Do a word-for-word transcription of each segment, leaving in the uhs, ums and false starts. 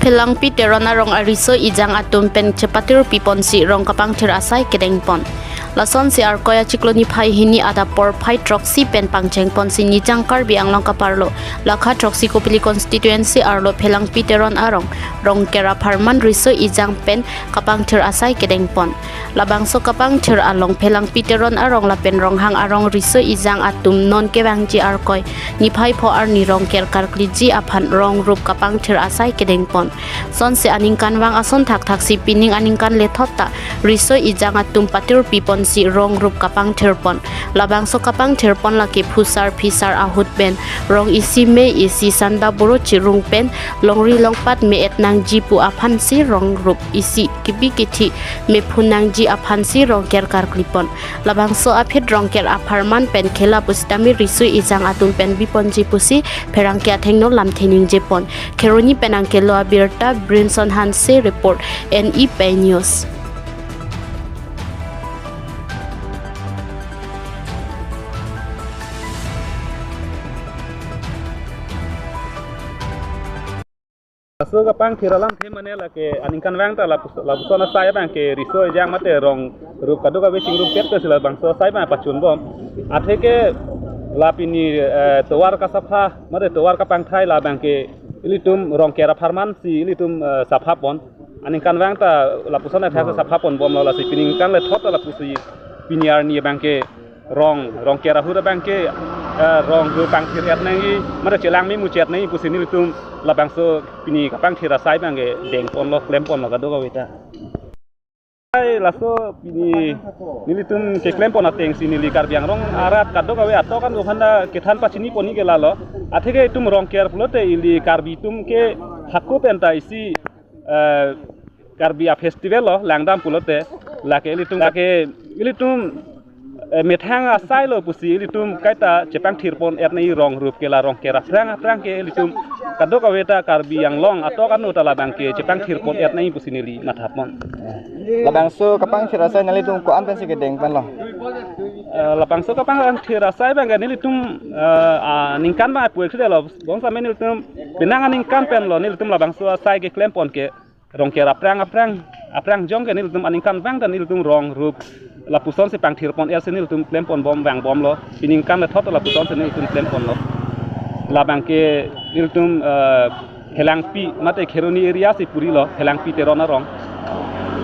Phelangpi Teron arong ariso ejang atum pen chepatirpi ponsi rong kapangthir asai kedeng pon. Lasonsi Arkoi achiklo niphai hini adap porphai throksi pen pangcheng ponsi Nijang Karbi Anglong kaparlo Lakha throksi Kopili constituency arlo Phelangpi Teron arong Rongker apharman riso ejang pen kapangthir asai kedeng pon. Labangso kapangthir along Phelangpi Teron arong lapen Ronghang arong riso ejang atum non kevangji Arkoi niphai pho arni Rongker karkliji aphan rong rup kapangthir asai kedeng pon. Sonsi aningkanvang ason thakthaksi pining aningkan lethot ta riso ejang atum patirpi ponsi rong rup kapangthir pon. Labangso kapangthir pon lake phusar phisar ahut pen rong isi me isi sanda boro chirung pen longri longpat me-et nangji pu aphansi rong rup isi kipi kithi mephun nangji aphansi Rongker karkli pon. Labangso aphi Rongker apharman pen khela pusitame riso ejang atum pen biponji pusi pherangke athengno lamthe ningje pon. Kheroni pen angkelo abirta Brinson Hanse report, N E P News. Laso kapangthir alamthe mane lake aningkanvang ta lapus-, lapuson asai abangke riso ejang mate rong rup kadokave chingrumpet ke si labangso asai abang pachun bom. Atheke la pini, eh, tovar kasapha mate tovar kapangthai labangke ilitum Rongker apharmansi ilitum, eh, sapha pon. Aningkanvang ta lapuson athak sapha pon bomlo, lasi pining aningkan lethot ta lapusi pini arni abangke rong, Rongker ahut abangke, eh, rong rup pangthir-et nangji, mate chelang me muchet nangji pusi nelitum labangso pini kapangthir asai abangke deng ponlo, klem ponlo kadokave ta. Ai laso pini nelitum keklem pon atengsi neli Karbi Anglong arat kadokave atok an-o aphan ta kethan pachini pon-ik ke lalo. Atheke itum Rongker pulote ili Karbi atum ke hako pen ta isi, eh, Karbi a-festival lo langdam pulote, lake ilitum, lake ilitum, eh, methang asai lo pusi ilitum kaita chepangthir pon-et nangji rong rup ke la Rongker aphrang aphrang ke ilitum kadokave ta Karbi Anglong atok an-o ta labangke chepangthir pon-et nangji pusi neli matha pon. Labangso kapangthir asai nanglitum ko-an pensi kedeng ponlo? Eh, labangso kapangthir asai abangke nelitum, eh, aningkan abang apuek sudelo, bangso amen nelitum penang aningkan pen lo nelitum labangso asai keklem pon ke Rongker aphrang aphrang aphrang jong ke nelitum aningkanvang ta nelitum rong rup lapusonsi pangthir pon-et si nelitum klem pon bom vang bomlo. Pining aningkan lethot lapusonsi nelitum klem ponlo. Labangke nelitum, eh, Phelangpi mate Kheroni area si purilo, Phelangpi Teron arong.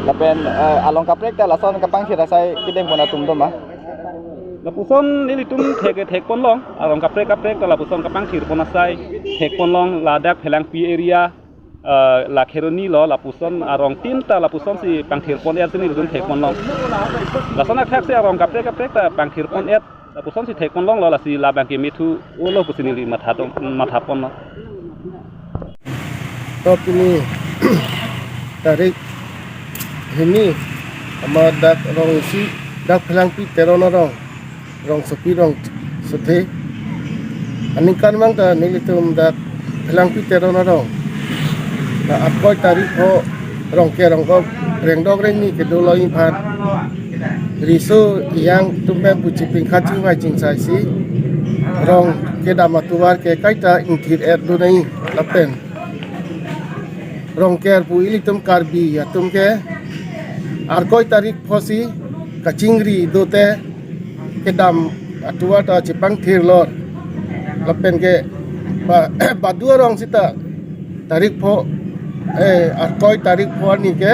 Lapen, eh, along kaprek ta lason kapangthir asai kedeng pon atum doma? Lapuson nelitum thek thek ponlong, along kaprek kaprek ta lapuson kapangthir pon asai thek ponlong, ladak Phelangpi area, eh, la Kheroni lo, lapuson arong tin ta lapusonsi pangthir pon-et si nelitum thek ponlong. Lason athaksi arong kaprek kaprek ta pangthir pon-et lapusonsi thek ponlonglo, lasi labangke methu-olo pusi neli matha tong, matha ponlo. To pini tarik hini ama dak rong isi, dak Phelangpi Teron arong, rongsopi rongsethe. Aningkanvang ta nelitum dak Phelangpi Teron arong la Arkoi tarik pho Rongker rong-op rengdok rengni kedo longji aphan riso ejang atum pen pu chipingkhat chingvai chingsai si rong kedam atovar ke kaita ingthir-et do nangji lapen Rongker pu ilitum Karbi atum ke Arkoi tarik pho si kachingri dote kedam atovar ta chepangthir lor. Lapen ke ba-, badu arong sita tarik pho, eh, Arkoi tarik pho arni ke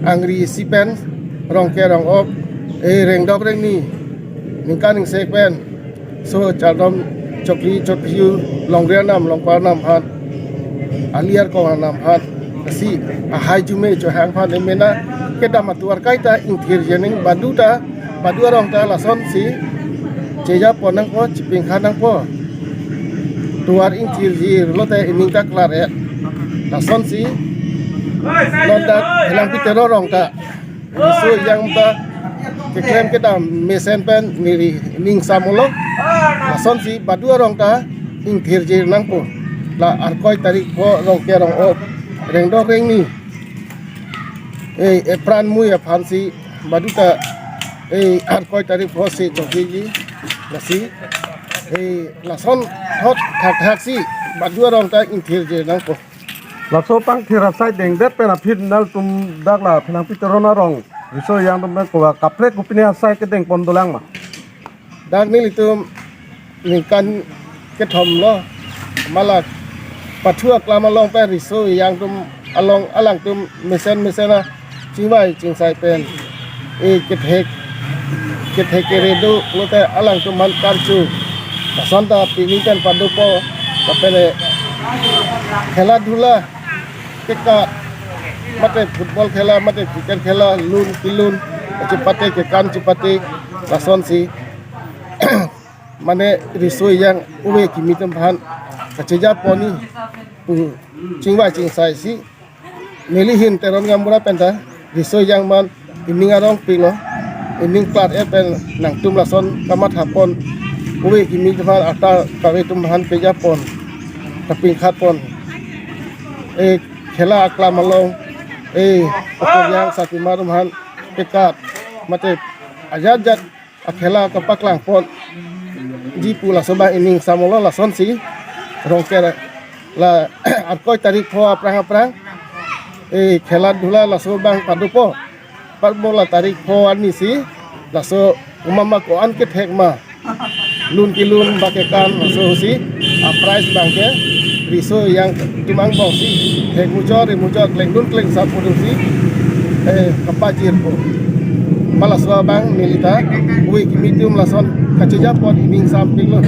angri isi pen Rongker rong-op, eh, rengdok rengni ningkan ingsek pen so chardom chokri chokri longri anam longpar anam aphan, ali arkong anam aphan, si ahai jume chohang aphan emena kedam atovar kaita ingthirje nangji, badu ta, badu arong ta lasonsi cheja pon nangpo, chipingkhat nangpo. Tovar ingthirje lote ening ta klar-et. Lasonsi non dak Phelangpi Teron arong ta riso ejang ta keklem kedam mesen pen neli ning samolo. Lasonsi badu arong ta ingthirje nangpo. La Arkoi tarik pho Rongker rong-op rengdok rengni, eh, epran mui aphansi badu ta, eh, Arkoi tarik pho si chokji, lasi, eh, lason thot thakthak si badu arong ta ingthirje nangpo. Laso pangthir asai dengdet pen aphi nelitum dak la Phelangpi Teron arong riso ejang atum pen kowa kaprek kopine asai kedeng pon dolang ma? Dak nelitum ningkan kethom lo, malak pathu aklam along pen riso ejang atum along alangtum mesen mesen a chingvai chingsai pen e kethek kethek kere do pulote alangtum aphan karju. Lason ta pini pen padopo, lapen e khela dhula kekat, mate football khela, mate cricket khela, lun kelun, chepate kekan chepate, lasonsi mane riso ejang ove kimi atum aphan kachejapon ni pu chingvai chingsai si neli ahin Teron Gaonbura pen ta riso ejang man ening arong pilo, ening klar-et pen nangtum lason kamathapon, ove kimi atum aphan, ata kave atum aphan pejapon, kapinkhatpon. E khela aklam along e okorjang sarpimar atum aphan kekat, mate ajat jat akhela kapaklang ponji pu laso abang ening samolo, lasonsi Rongker la arkoi tarik pho aphrang aphrang e khela dhula laso abang padopo. Patmo la tarik pho arni si laso umama ko-an kethek ma, lun kelun ba kekan, laso si a prize abang ke riso ejang atum angbong si thek mujor, e mujor, klengdun klengsam pu atum si e kapajirpo. Ma laso abang neli ta ove kimi atum lason kachejapon ening sampiklo.